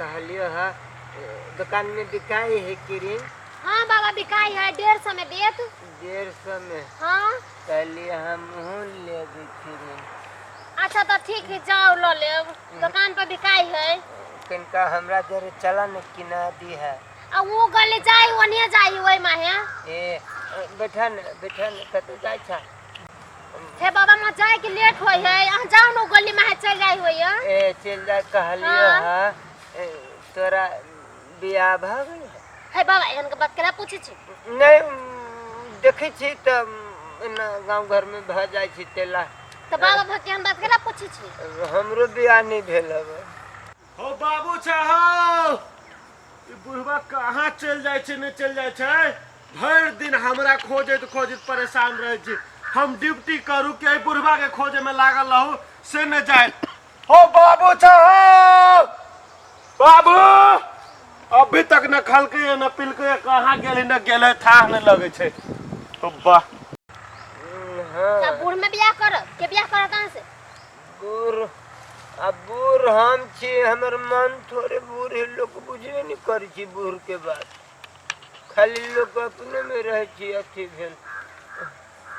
कहलियो है दुकान में बिकाई है क्रीम? हाँ बाबा, बिकाई है, 150 में देत। 150 में? हाँ। कहलिए हमहूँ लेबै क्रीम। अच्छा तो ठीक है, जाओ ल लेब, दुकान पर बिकाई है। कनिका हमरा जरे चला ने, किना दी है। आ वो गली जाई, ओनिए जाई, ओइ माहे। ए बैठा ने, बैठा ने, कतऽ जाइ छा? हे बाबा, म जाए के लेट होय है, अहाँ जाओ न, गली माहे चल जाई होय है। ए चल जा कहलियो। हाँ। हाँ, ए, तोरा बियाह भऽ गेल? हे बाबा, एहन के बात केना पूछै छी? नहि, देखै छी तऽ एना गाँव घरमे भऽ जाइ छै तेला। तऽ बाबा भऽ केहन बात केना पूछै छी? हमरो बियाह नहि भेल हवे। हो बाबू छै हौ, ई बुढ़वा कहाँ चलि जाइ छै, नहि चलि जाइ छै। भरि दिन हमरा खोजैत खोजैत परेशान रहै छी। हम ड्यूटी करू कि एहि बुढ़वा के खोजे में लागल रहू से नहि जाय। हो बाबू छै हौ, बाबू अभी तक न खलकै न पिलकै, कहाँ गेलै न गेलै, थाह नहि लगै छै। तो वाह। हाँ। तऽ बूढ़ में बियाह करब के बियाह करत अहाँ से? बूढ़ आ बूढ़ हम छी, हमर मन थोड़े बूढ़ है। लोक बुझबे नहि करै छै बूढ़ के बात, खाली लोक अपने में रहै छै अथी भेल।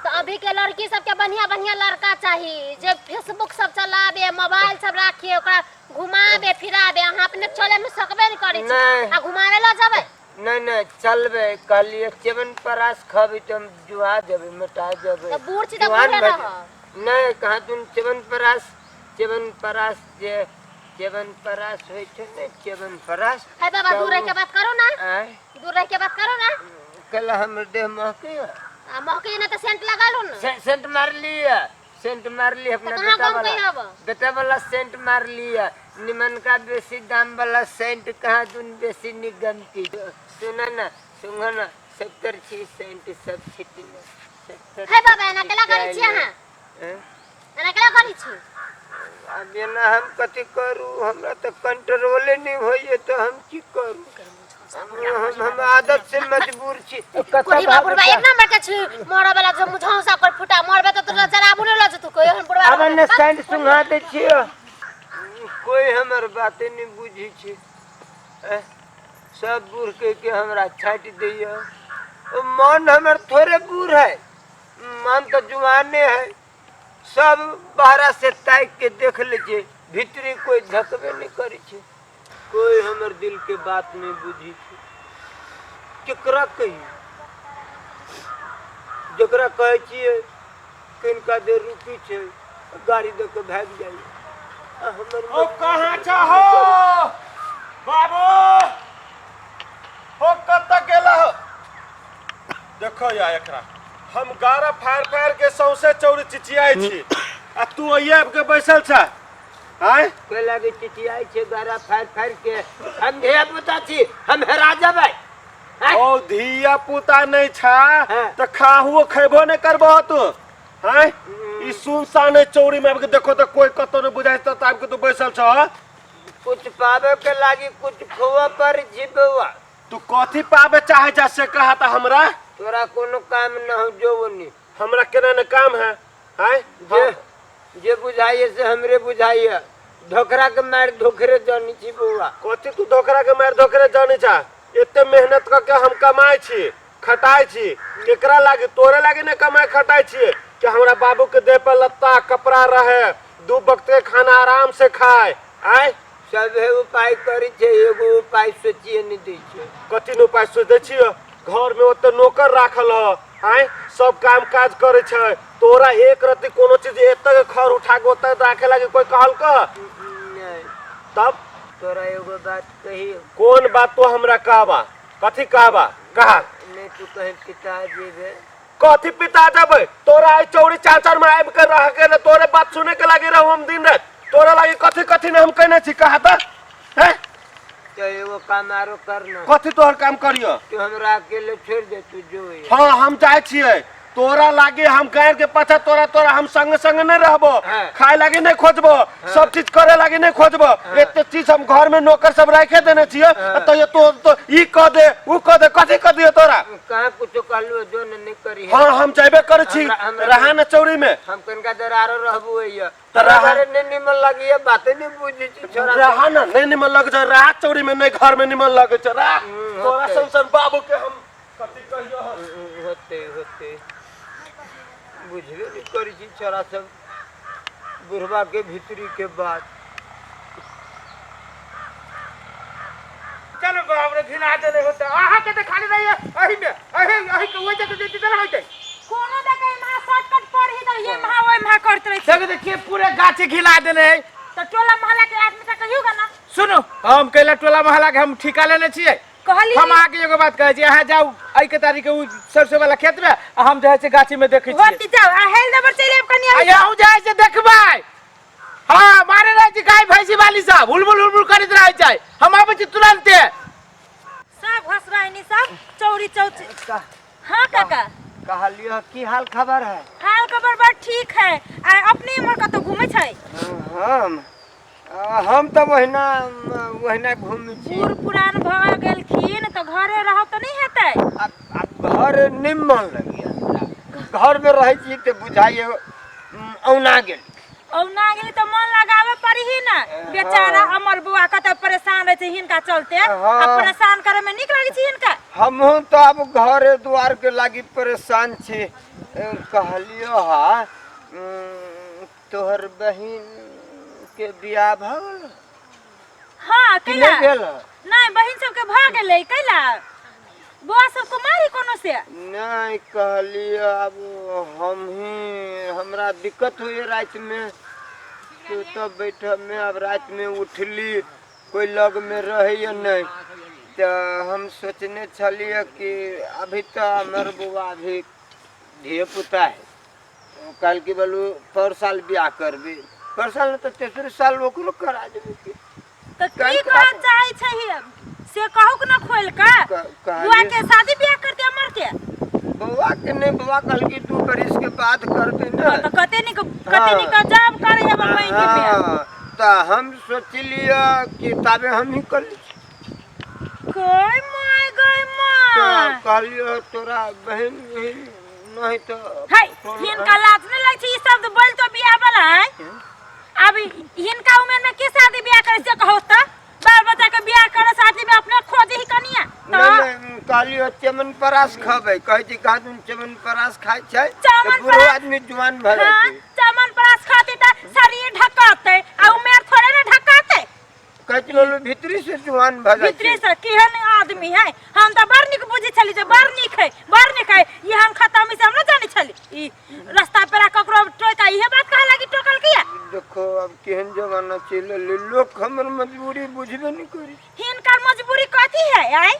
तऽ अभी के लड़की सबके बढ़िया बढ़िया लड़का चाही जे फेसबुक सब चलाबे, मोबाइल सब राखे, ओकरा घुमाबे फिराबे। अहाँ अपने चले में सकबे नहि करै छी। नहि। आ घुमाबे लऽ जेबै? नहि नहि, चलबै। कहलियै च्यवन प्राश खबै तऽ हम जुआ जेबै, मोटा जेबै। तऽ बूढ़ छी तऽ जुआन बूढ़े भऽ रहब। जेबै। नहि, कहाँ तुम च्यवन प्राश, च्यवन प्राश जे च्यवन प्राश होइ छै ने, च्यवन प्राश। हे बाबा, तऽ दूर रह के बात करू ना। आँय? दूर रह के बात करू ना। कल हमर देह महकैया। आ महकै ना तऽ सेंट लगा लू ना। सेंट मार लिया, सेंट मार लिया अपना तऽ कहाँ बेटा गम वाला कहियाब? बेटा वाला सेंट मार लिया, निमन का बेसी दाम वाला सेंट कहाँ दुन बेसी निगम की। सुन ना, सुन ना, सत्तर छी सेंट सब छिटने सत्तर। हे बाबा, एना केला करै छी अहाँ? हैं? एना केला करै छी? आब एना हम कथी करू? हमरा तऽ कंट्रोले नहि होइए तऽ हम की करू? हम आदत से मजबूर छी। कोढ़ी बा बुढ़बा एक नंबर के छी, मरे वाला जो मुझौसा पर फुटा मरबे तऽ तोरा जराबू नहि लऽ जेतौ कोइ एहन बुढ़बा। आब ने सेंट सुंघा दै छियो, कोई हमर बाते नहि बुझै छै। एह, सब बूढ़ कहि के हमरा छाटि दैया। ओ मन हमर थोड़े बूढ़ है, मन तऽ जुआने है। सब बाहरा से ताकि के देख लै छै, भीतरी कोई धकबे नहि करै छै। कोई हमर दिल के बात नहि बुझै छै। केकरा कही? जकरा कहै छियै कनिका देर रुकी छै, गाड़ी दऽ के भागि जाइए। आ हमर ओ कहाँ छहो बाबू? हो कतऽ गेला हो? देखो या एकरा, हम गारा फाड़ फाड़ के सौंसे चौरी चिचियाइ छी आ तू ओहिए आबि के बैसल छ? आँय? कोई लागे चिचियाइ छै गारा फाड़ि फाड़ि के। हम धिया पुता छी, हम हेरा जेबै? आँय? ओ धिया पुता नहि छा हाँ। तऽ खाहुओ खैबो नहि करबो तू? आँय, ई सुनसान है चौरी में, आबि के देखो तऽ कोई कतौ नहि बुझाइ तऽ आबि के तू बैसल छ। कुछ पावे के लागी कुछ खोआ पर छी बौआ। तू कथी पाबे चाहे जा से कहा तऽ हमरा। तोरा कोनो काम न हो, जो नी। हमरा केना ने काम है? आँय? जे जे बुझाइए से हमरे बुझाइए। धोखरा के मार धोखरे जानी छी बौआ। कथी तू धोखरा के मार धोखरे जानी छा? एते मेहनत करके हम कमाइ छी, खटाइ छी, केकरा लागी? तोरे लागी ने कमाइ खटाइ छियै कि हमरा बाबू के देह पर लत्ता कपड़ा रहे, दू वक्त के खाना आराम से खाए। आँय? सब हे उपाय करै छै, एगो उपाय सोचिए नहि दै छै। कथी ने उपाय सोच दै छियै? घर में ओते नौकर राखल ह, आँय, सब काम काज करै छै। तोरा एक रत्ती कोनो चीज एते के खर उठा के ओते राखे लागी कोई कहल का? नहि। तब? तोरा एगो बात कहियो? कोन बात तो हमरा कहबा? कथी कहबा, कहा। नहि, तू कहीं पिता जेबे। कथी पिता जबै? तोरा आई चौरी चाचर में आबि के रह के ने तोरे बात सुने के लागी रहू हम दिन रात। तोरा लागी कथी कथी ने हम कहने छी, कहा त हैं? तो एगो काम आरो कर ना। कथी तोहर काम करियो? तू हमरा अकेले छोड़ दे, तू जो ये। हाँ, हम जाइ छियै। तोरा लागे हम गाय के पाछा तोरा तोरा हम संग संग नहीं रहबो। हाँ। खाए लागे नहीं खोजबो, सब चीज करे लागे नहीं खोजबो। एते चीज हम घर में नौकर सब राखे देने छियै। तो ये तो तो ई क दे ऊ क दे, कथी क दियो तोरा? कहाँ कुछो कहलु जो न नहीं करी है। हाँ, हम जाबे करे छी। हमरा- रहा न चौरी में। हम कनका देर आरो रहबो है। तऽ रहा- नहीं निमन लगी है, बातें नहीं बुझी छी छोरा। रहा न, नहीं निमन लग जाए रहा चौरी में, नहीं घर में निमन लगे छै रहा। तोरा होतै। सन सन बाबू के हम कथी कहियो हम? होते होते बुझबे नहीं करी छी छोरा सब बुढ़वा के भीतरी के बात। चलो बाप रे, घिना देले होते अहाँ के तऽ खाली रहिए एही में, एही एही के ओइ जगह जेती तऽ होइतै। कोनो दके महा शॉर्टकट पढ़ी तऽ ये महा ओइ महा करत रहे। देख देखिए पूरे गाछे घिला देले है। तऽ टोला मोहल्ला के आदमी तऽ कहियो ना। सुनू, हम कैला टोला मोहल्ला के हम ठिका लेने छियै। कहली हम अहाँके एगो बात कहै छी, अहाँ जाउ एहि के तारीख के उ सरसों वाला खेत में, आ हम जाइ छै गाछी में देखै छियै। होती जाउ आ हेल देबर चलि आयब कनी। आ अहूँ जाइ छै देखबै। हाँ, मारे रहै छै गाय भैंसी वाली सब हुलबुल हुलबुल करैत रहै छै। हम आबै छी तुरन्ते। सब घसराइनी सब चौरी चौची। हाँ काका। कहलियो की हाल खबर है? हाल खबर बड़ ठीक है। आ अपने इम्हर कतौ घूमै छै? हम तऽ ओहिना ओहिना घूमै छी। बूढ़ पुरान भऽ गेलखिन तऽ घरे रहब तऽ नहि हेतै। आब घर नहि मन लगैया, घरमे रहै छी तऽ बुझाइए औना गेल। औना गेली तऽ मन लगाबे पड़ही ने। बेचारा अमर बुआ कतऽ परेशान रहै छै हिनका चलते। आ परेशान करे में नीक लगै छै हिनका। हमहूँ तऽ आब घरे दुआर के लागी परेशान छी। कहलियो हा, तोहर बहिन के बियाह भऽ गेल? हाँ। कि कैला? नहि भेल हँ? नहि, बहिन सबके भऽ गेलै। कैला, बौआ सब कुमारी कोनो से? नहि, कहलियै आब हमही हमरा दिक्कत होइए रातिमे सुतब बैठबमे। आब रातिमे उठली कोइ लगमे रहैए नहि, तऽ हम सोचने छलियै कि अभी तऽ हमर बौआ अभी धिये पुता है। कहलकै बोलू पर साल बियाह करबी, पर साल नहि तऽ तेसर साल ओकरो करा देबै की। तऽ की काल्हि कहऽ चाहै छै से कहू के ना खोल के। कहलियै- बुआ के शादी बियाह करते अमर के? बौआ के नहि, बौआ कहलकै 2 बरिस के बाद करबै ने। तऽ कते नीक, कते नीक जॉब करे हमर बहिन के बियाह। हाँ, तऽ हम सोचलियै कि ताबे हमही कर लै छी। गय my, गय तऽ my. कहलियै तोरा बहिन बहिन नहीं तऽ है, हिनका लाज नहीं लगै छै ई शब्द बोल तो बियाह वाला है? अब हिनका उम्र में के शादी बियाह करे से कहो त? बाल बच्चा के बियाह करे शादी में अपने खोजे ही कनिया। नहीं नहीं, कहलियो चमन परास खबै, कहै छै कहाँ चमन परास खाइ छै तऽ चमन बूढ़ो परास- आदमी जुआन भऽ जाइ हाँ, छै। चमन परास खाते त शरीर ढकाते आ उम्र थोड़े ना ढकाते। कहै छै लोग भीतरी से जुआन भऽ जाइ भीतरी छै। से केहन आदमी है, हम तऽ बड़ नीक बुझै छली जे बड़ नीक है, बड़ नीक है। ई हम खतम से हम न जानै छली। ई रास्ता पेरा ककरो टोका इहे बात कहे लागी टोकल किया? देखो अब केहन जमाना चलि एलै, लोक हमर मजबूरी बुझबे नहि करै छै। हिनकर मजबूरी कथी है? आय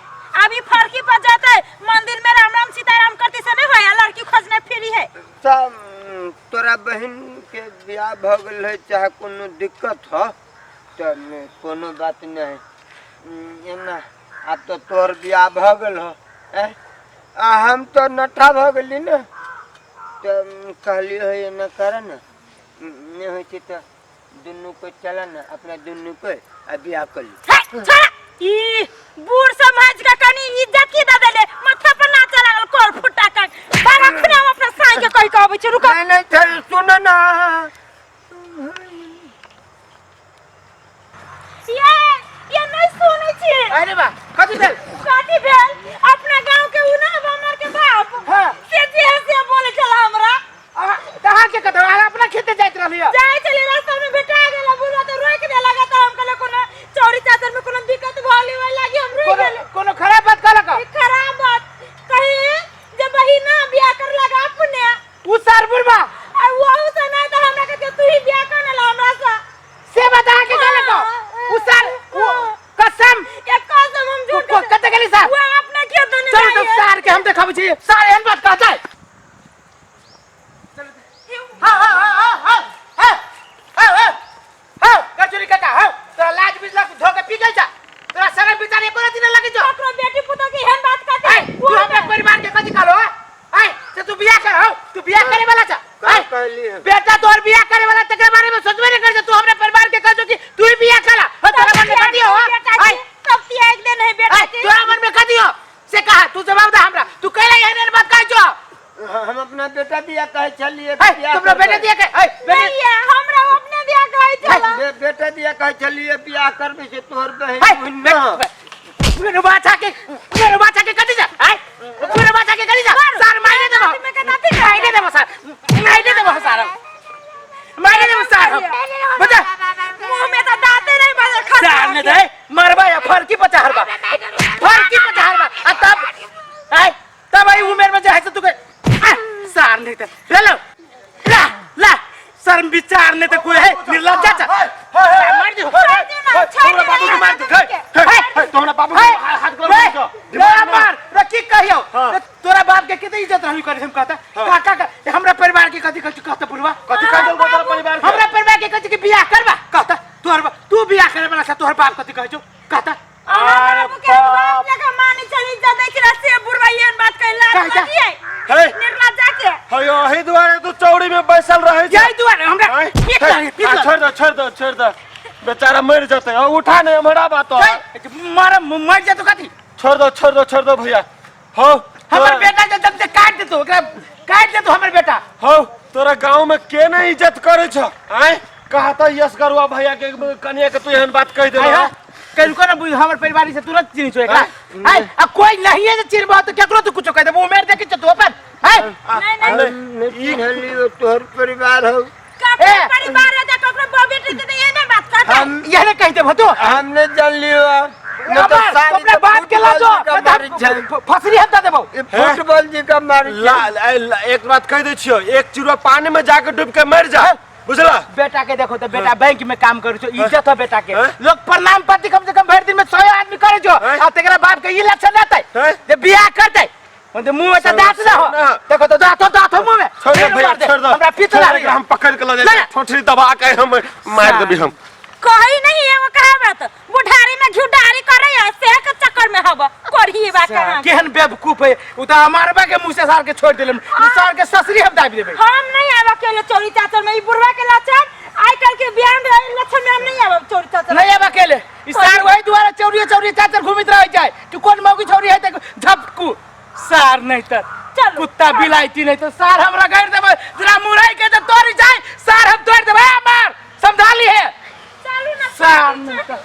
अभी फरकी पर जाते मंदिर में राम राम सीताराम करते से नहीं होया, लड़की खोजने फिरी है। तऽ तोरा बहिन के बियाह भऽ गेल है, चाहे कोनो दिक्कत हो तऽ कोनो बात नहि। एना आब तऽ तोहर बियाह भऽ गेल हो आ हम तऽ नठा भऽ गेली ने, तऽ कहलियै है एना कर ने, नहि होइ छै तऽ दुनू को चल ने, अपना दुनू को आ बियाह कर ली। हे, छोड़ा ई बूढ़ समाज का कनी इज्जत की दे देले, माथा पर नाचे लागल कोर फुटा का बाबा। खुना हम अपना साई के कहि के अबै छी, रुको। नहीं नहीं, चल सुन ना। ये नहीं सुनै छी। अरे बा, कथी भेल? कथी भेल? अपना गांव के उ ना हमर के बाप। हाँ। से जे है से बोले छला हमरा। कहाँ के कतौ अहाँ अपना खेते जाइत रहलियै? जाय छली, रास्ता में भेटा गेल बुढ़वा तऽ रोकि देलक। तऽ हम कहलियै कोनो चौरी चाचर में कोनो दिक्कत भऽ गेलै लागी हम रुकि कोनो गेली। कोनो खराब बात कहलक? ई खराब बात कही जे बहिना बियाह कर लगा अपने। उ सार बुढ़वा? आ वहू से नहीं तऽ हमरा कहते तू ही बियाह कर ला हमरा से। से बात अहाँ के कहलक? हाँ। उ सार उ कसम? एक कसम, हम झूठ कतऽ गेली सार? वो अपना खेत ने चलू तऽ जाइए। सार के हम देखाबै छी, सार एहन बात कहतै? हाँ हाँ हाँ हाँ हाँ हाँ हाँ हाँ हाँ कचुरी काका, हाँ, तोरा लाज बिजलक धो के पी गेल छा? तोरा शरम विचार एको रति न लगे छौ? ककरो बेटी पुतोह के एहन बात कहते? ऐ, तू हमरा परिवार के कथी कहलो? ऐ, से तू बियाह कर हौ। दिया कहै छलियै है बियाह तुमरा करबै। बेटा दिया के है बेटा नहीं ये हमरा अपने बियाह कहै छला बेटा दिया कहै छलियै बियाह करबै से तोहर बहिन है बहिन ना। मेरे बाचा के कथी जा है मेरे बाचा के कथी जा सर मारे देबो में के दाती मारे देबो सर मारे देबो सर मारे देबो सर बता मुंह में तो दाते नहीं बजल खा सर ने दे मरबा या फरकी पचाहरबा फरकी पचाहरबा आ तब है तब आई उमेर में जे है से तू के आ, सार नहीं त ले लो ला ला शर्म विचार नहीं त कोई है निर्लज्जा चा मार दियो तोरा बाबू के मार दे हे तोरा बाबू के हाथ रे, कर रे मार रे की कहियो हाँ। रे, तोरा बाप के कितनी इज्जत रही करे हम कहता काका का हमरा परिवार के कथी कथी कहता बुढ़वा कथी कह देलको तोरा परिवार के? हमरा परिवार के कथी के बियाह करबा कहता तोहर तू बियाह करे वाला छा तोहर बाप कथी कहै छौ कहता अरे बाबू के बाप लगा मानी चली इज्जत दै छला से बुढ़वा एहन बात कहै लाज कह जा। लगिए हे निर्लज्जा के हे एही दुआरे तू चौड़ी में बैसल रहै छै यही दुआरे हमरा आँय? पीट हे, लगे पीट आ, लगे छोड़ दे छोड़ दे छोड़ दे बेचारा मर जतै आ, उठा ने हमरा बात मर मर जेतो कथी छोड़ दो छोड़ दो छोड़ दो भैया हो हमर तोरा- बेटा के जब से काट देतो ओकरा काट देतो हमर बेटा हो तोरा गांव में के नहीं इज्जत करे छ आय कहता यश गरुआ भैया के कनिया के तू एहन बात कह दे आय हा कहीं ना बुझ हमर परिवार से तुरंत चिन्ह छो एकरा आय आ कोई नहीं है जे चिन्हबो तो केकरो तू कुछो कह देबो उमेर देखै छ तू अपन आय नहीं नहीं हम चिन्हलियो तोहर परिवार हौ ककरो ए! परिवार है त ककरो बहू बेटी के त एहने बात कहता हम यह ने कह देबो तू हमने जान लियो न तो अबर, सारी अपने तो बाप के फुटबॉल लाजो जी का मारी छै। फसरी हम दे देबो ई फुटबॉल जी का मारी छै। ला ए, ला, एक बात कह दे छियो एक चिड़ुआ पानी में जाके डूब के मर जा बुझला बेटा के देखो तो बेटा बैंक में काम करू छो इज्जत हो बेटा के हैं? लोग प्रणाम पाती कम से कम भर दिन में 100 आदमी करे छो हैं? आ तेकरा बाप के ई लक्षण रहतै हैं? जे बियाह करतै मतलब मुंह में तो दांत ना हो ना। देखो तो दांत हो दांत हो मुंह में छोड़ दे फिर भैया मार दे। छोड़ दो हमरा पीत छोड़ दे, लागे हम पकड़ के ल ना, जाए ना। ठोठरी दबा के हम मार देबी हम कही नहीं एगो कहावत बुढ़ारी में घिउडारी करे है से के चक्कर में हब करही बा कहां केहन बेवकूफ है उ तो हमारबा के मुंह से सार के छोड़ देलम सार के ससुरी हम दाबि देबै हम नहीं आब अकेले चोरी चाचर में ई बुढ़वा के लक्षण आइ कल के बियाह में लक्षण में हम नहीं आब चोरी चाचर नहीं अब अकेले ई सार वही दुआरे चौरिये चौरिये चाचर घूमित रह जाए कि कोन मौगी छौरी है त झपकू सार नहीं त चलो। कुत्ता बिलाइती नहीं तो सार हमरा गाड़ देबै जरा मुरई के तो तोड़ जाए सार हम तोड़ देबै मार समझा ली है चलू ना सार नहीं त